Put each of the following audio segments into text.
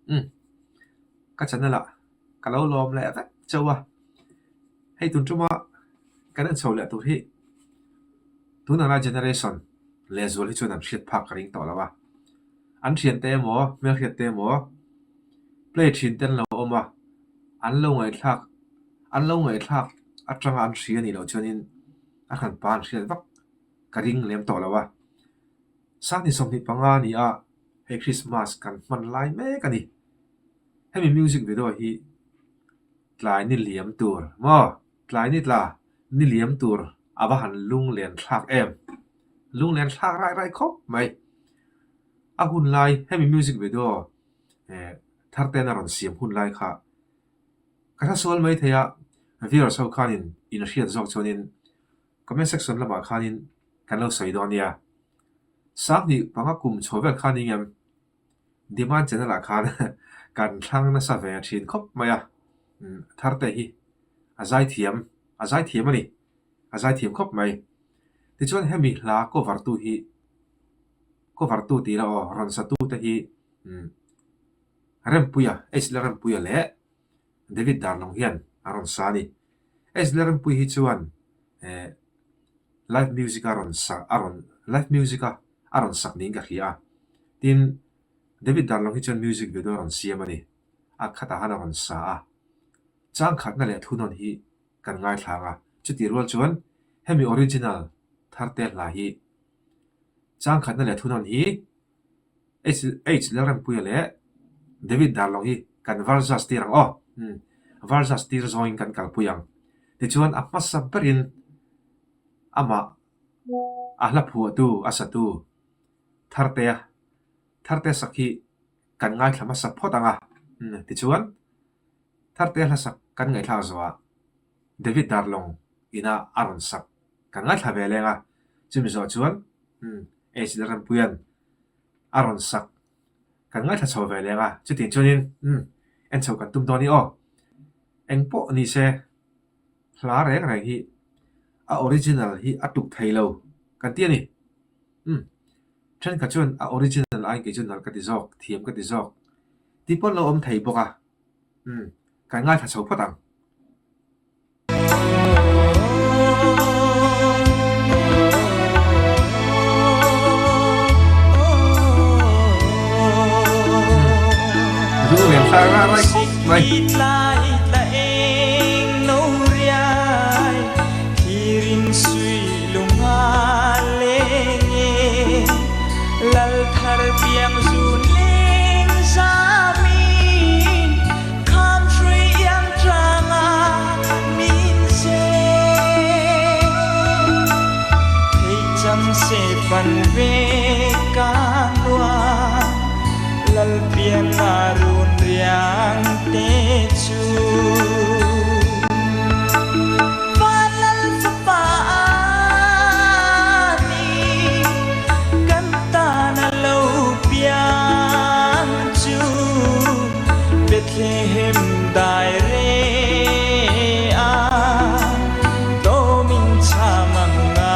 Umm ka channel ah ka lo lawm leh vek chauh a, hei tun tuma kan en chho leh tur hi tuna lai generation lehzual hi chuan an hriat phak ka ring tawh lo a, an thiante emaw hmelhriat te emaw play thin te an lo awm a, an lo ngaihthlak an lo ngaihthlak atanga an hria anih loh chuanin a hranpa an hriat vak ka ring lem tawh lo a, Sanghnih 25 a ni a, hei Christmas kan hman lai mek a ni. Hemi music video hi tlai ni liam tur maw? Tlai ni tla ni liam tur a va han lunglen thlak em? Lunglen thlak rai rai khawp mai. A hun lai hemi music video eh thar ten a rawn siam hun lai kha ka hla sual mai thei a, viewers ho khanin in hriat zawk chuanin Comment section lamah khanin kan lo sawi dawn nia. 5005 kum chho vel khan eng em? Demand channel ah khan kan thlang nasa ve thin khawp mai a. Tharte hi a zaithiam, a zaithiam a ni. A zaithiam khawp mai. Tichuan hemi hla cover tu hi, cover tu tih la aw, rawn sa tu te hi Rempuia, H Lalrempuia leh David Darlong hian a rawn sa a ni. H Lalrempuia hi chuan eh live music a rawn sa a rawn live music a a rawn sak niin ka hria a. Tin, David Darlong hi chuan music video a rawn siam a ni. A khatah han a rawn sa a. Changkhatna leh thunawn hi kan ngaithla ang a. Chutih rual chuan hemi original tharte hla hi changkhatna leh thunawn hi H Lalrempuia leh David Darlong hi kan versus tir ang aw. Umm versus tir zawngin kan kalpui ang. Tichuan a hmasa berin amah a hla phuahtu a satu Thartea Thartea sak hi kan ngaithla hmasa phawt ang a. Umm tichuan Thartea hla sak kan ngaihthlak zawhah David Darlong ina a rawn sak kan ngaithla ve leng a. Chumi zawh chuan umm H Lalrempuia'n a rawn sak kan ngaithla chho ve leng a, chutiang chuanin umm en chho kan tum dawn i aw. Eng pawh ni se hla reng reng hi a original hi a tuk thei lo kan ti a ni. Umm thenkhat chuan a original aiin kei chu nalh ka ti zawk, thiam ka ti zawk tih pawh an lo awm thei bawk a, umm kan ngaithla chho phawt ang. Bethlehem dai re a tomin chamang nga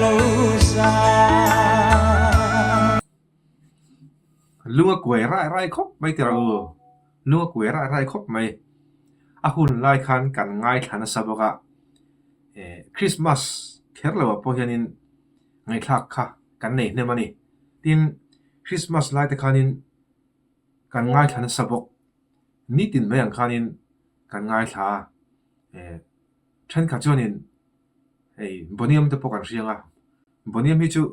lo za. Lung a kuai rai rai khawp mai tira u. Lung a kuai rai rai khawp mai. A hun lai khan kan ngaithla nasa bawk a. Eh Christmas kher lo ah pawh hianin ngaihthlak kha kan nei hnem a ni. Tin, Christmas lai te khanin Kan ngaithla nasa bawk. Nitin mai ang khanin kan ngaithla a, eh thenkhat chuanin hei Bonium te pawh kan hriang a, Bonium hi chu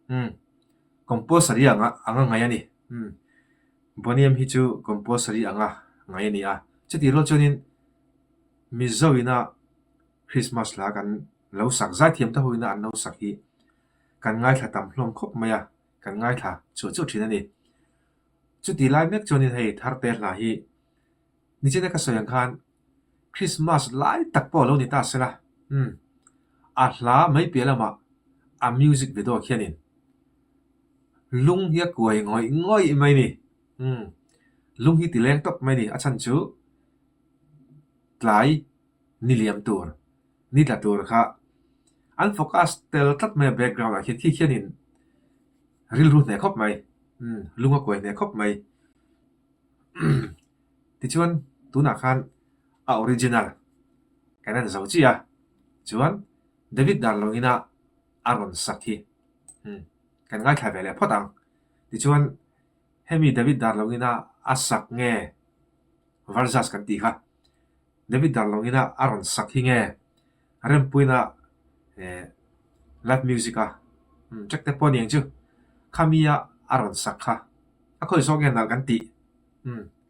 umm compulsory anga anga ngaih a ni, umm Bonium hi chu compulsory anga ngaih a ni a, chutih rual chuanin Mizo ina Christmas hla kan lo sak zaithiam te ho ina an lo sak hi kan ngaithla tam hlawm khawp mai a. Kan ngaithla chuah chuah thin a ni. Chuti lai mek chuanin hei Tharte hla hi nichina ka sawi ang khan Christmas lai tak pawh a lo ni ta sela, umm a hla mai piah lamah a music video khianin lung hi a kuai ngawih ngawih mai ni, umm lung hi ti leng tawp mai ni. A chhan chu tlai ni liam tur, ni tla tur kha an focus tel tlat mai a background ah khian khi khianin rilru hneh khawp mai, umm lung a kuai hneh khawp mai. Tichuan tunah khan a original kan en zo chiah a, chuan David Darlawngina a rawn sak hi kan ngaithla ve leh phawt ang. Tichuan hemi David Darlawngina a sak nge Varzas kan tih kha David Darlawngina a rawn sak hi nge Rempuina live music a track te pawh a ni ang chu khami a a rawn sak kha a khawi zawk nge nalh kan tih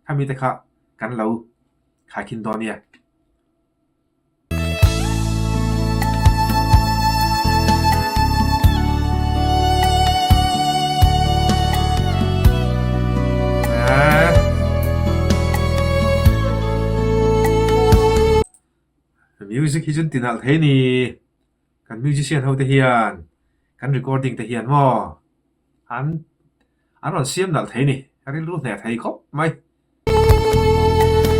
khami te kha kan lo khaikhin dawn nia. Music hi chuan tinalh thei ni. Kan musician ho te hian kan recording te hian maw an an rawn siam nalh thei ni. A rilru hneh thei khawp mai.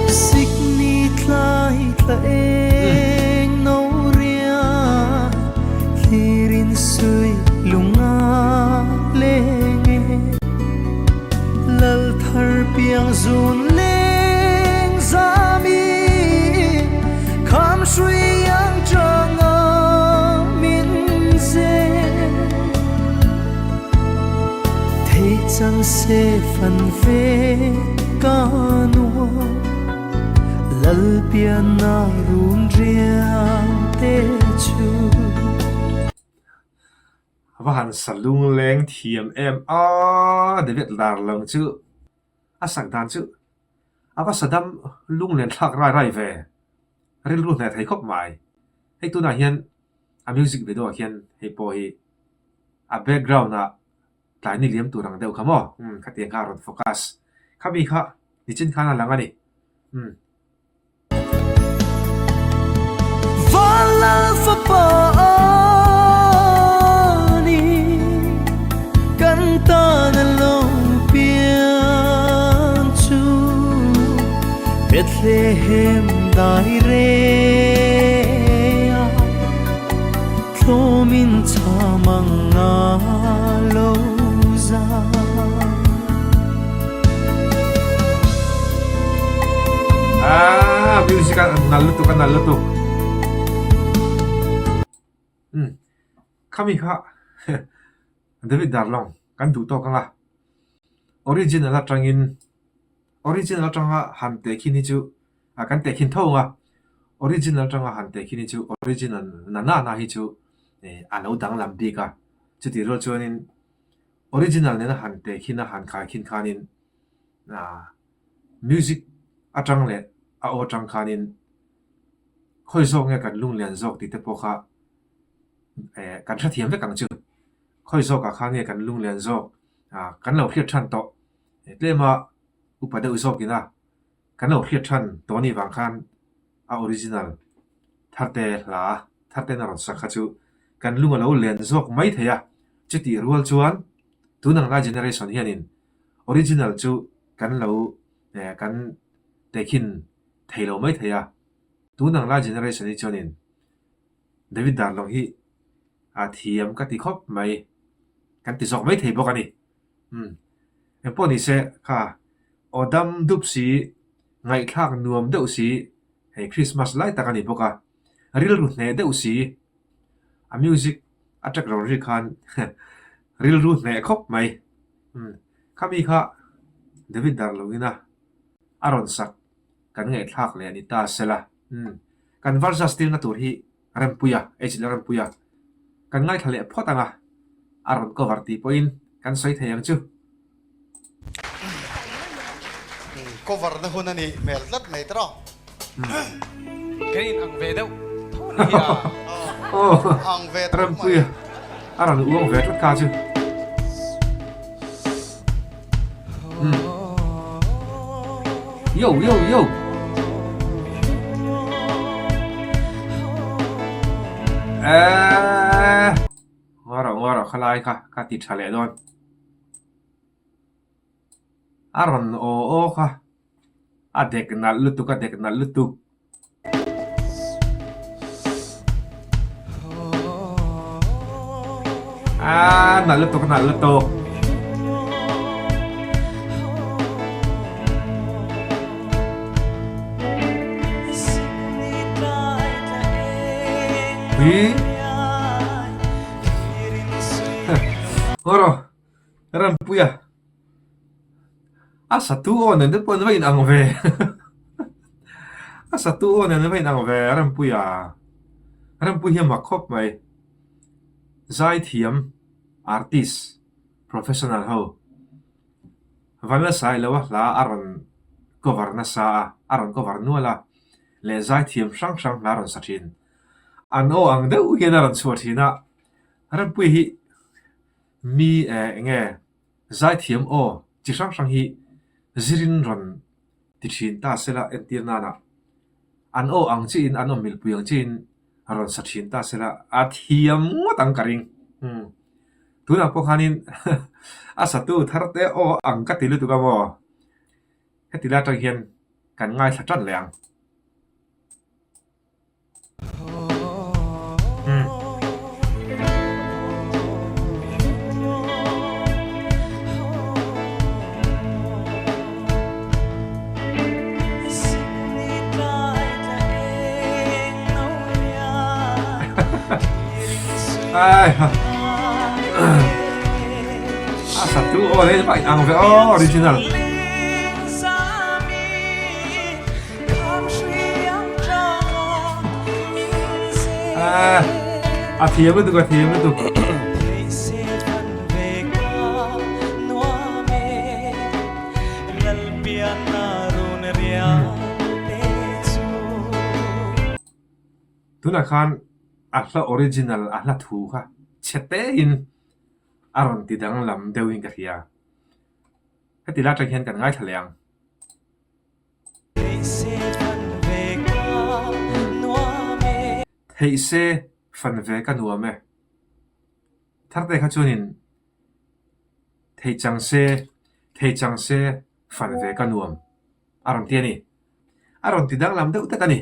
Sikni tlai thla eng no ria thlirin sui lunga leng e Lal thar piang zun leng zami kham hrui ang changa min zel Thei chang se fan ve ka nuam Lal pianna run riang te chu. A va han sa lungleng thiam em a, David Darlong chu a sak dan chu a va sa dam lunglen thlak rai rai ve, rilru hneh thei khawp mai. Hei tunah hian a music video ah khian hei pawh hi a background ah tlai ni liam tur ang deuh kha maw? Umm khatiang kha a rawn focus. Khami kha nichin khan a lang a ni. Umm. Vanlal fapa a ni, kan tan a lo piang chu Bethlehem dai rei a. Tlawmin chham ang a lo za. Ah, music a nal lutuk a nal lutuk. Hmm. Khami kha David Darlong kan duh tawk anga. Original atangin original atanga han teh khin hi chu a kan teh khin tho ang a, original atanga han teh khin hi chu original na na na hi chu eh a lo danglam bik a, chutih rual chuanin original nena han teh khin a han khai khin khanin ah music atang leh a aw atang khanin khawi zawk nge kan lunglian zawk tih te pawh kha eh kan hrethiam vek ang chu, khawi zawkah khan nge kan lunglian zawk ah kan lo hriat than tawh tlem a upa deuh zawkin a. Kan lo hriat than tawh anih vang khan a original Tharte hla Tharten a rawn sak kha chu kan lung a lo len zawk mai thei a, chutih rual chuan tun ang lai generation hianin original chu kan lo eh kan tehkhin thei lo mai thei a, tun ang lai generation hi chuanin David Darlong hi a thiam ka ti khawp mai kan ti zawk mai thei bawk a ni. Umm engpawh ni se kha aw dam dup si, ngaihthlak nuam deuh si, hei Christmas lai tak a ni bawk a, rilru hneh deuh si, a music a track rawn ri khan rilru hneh khawp mai. Umm khami kha David Darlawina a rawn sak kan ngaihthlak leh a ni ta sela. Umm kan versus tirna tur hi Rempuia, H leh Rempuia, kan ngaithla leh phawt ang a, a rawn cover tih pawhin kan sawi thei ang chu. Cover na hun a nih hmel tlat mai tawh. Kan in ang ve deuh tho a ni hi a. Ang ve tho mai. Rempuia a rawn uang ve tlat kha chu. Yo yo yo. Eeeh ngaw rawh ngaw rawh khalai kha ka ti tha leh dawn. A rawn aw aw kha a dek nalh lutuk a dek nalh lutuk. Ah, nalh lutuk, nalh lutuk. Hi. Oro Rampuia a satu aw nen te pawh an va inang ve a satu aw nen an va inang ve Rampuia Rampuia hi a mak khawp mai zaithiam artist professional ho Vanla Sailoa hla a rawn cover nasa a a rawn cover nual a leh zaithiam hrang hrang hla a rawn sa thin. An aw ang deuh hian a rawn chhuah thin a, Rampuii hi mi eh eng nge zaithiam aw chi hrang hrang hi zirin rawn ti thin ta sela entir nana an aw ang chiin an aw milpui ang chiin rawn sa thin ta sela a thiam ngawt ang ka ring. Umm tunah pawh khanin a satu thar te aw ang ka ti lutuk a maw? Heti lai atang hian kan ngaithla tan leh ang. A satu aw leh bak ang ve aw original. A thiam lutuk a thiam lutuk. Tunah khan a hla original a hla thu kha chhe tein a rawn ti danglam deuhin ka hria. Heti lai atang hian kan ngaithla leh ang. Theih se fan ve ka nuam e. Tharte kha chuanin thei chang se, thei chang se fan ve ka nuam a rawn ti a ni. A rawn ti danglam deuh tak a ni.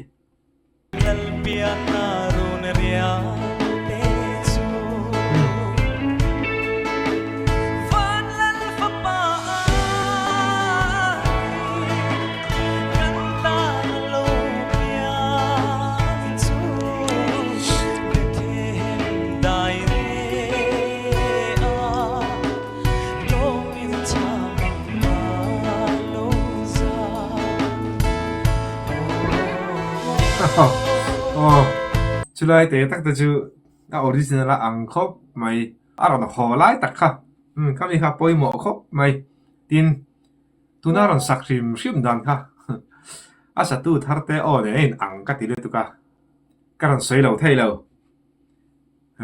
Aw chulai te tak te chu a original a ang khawp mai a rawn haw lai tak kha umm khami kha pawimawh khawp mai tin tuna rawn sak hrim hrim dan kha a satu thar te aw nen a in ang ka ti lutuk a ka rawn sawi lo thei lo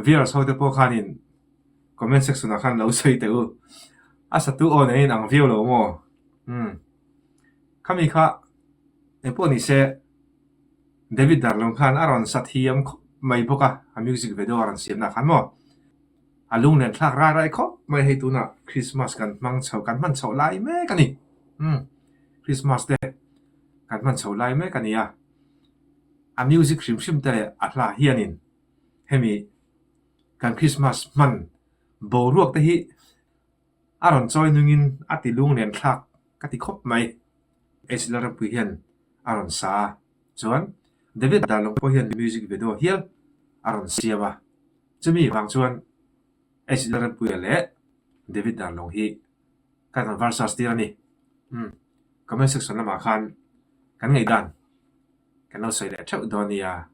viewers ho te pawh khanin comment section ah khan lo sawi teh u a satu aw nen a in ang viau lo maw umm khami kha engpawh ni se David Darlong khan a rawn sa thiam khawp mai bawk a a music video a rawn siam na khan maw a lunglen thlak rai rai khawp mai hei tunah Christmas kan hmang chho kan hman chhoh lai mek a ni umm Christmas te kan hman chhoh lai mek a ni a a music hrim hrim te leh a hla hianin hemi kan Christmas hman boruak te hi a rawn chawi nungin a ti lunglen thlak ka ti khawp mai. H Lalrampui hian a rawn sa a, chuan David Darlong pawh hian music video hial a rawn siam a, chumi vang chuan H Lalrampuia leh David Darlong hi kan rawn versus tir a ni. Umm comment section lamah khan kan ngaihdan kan lo sawi leh theuh dawn nia.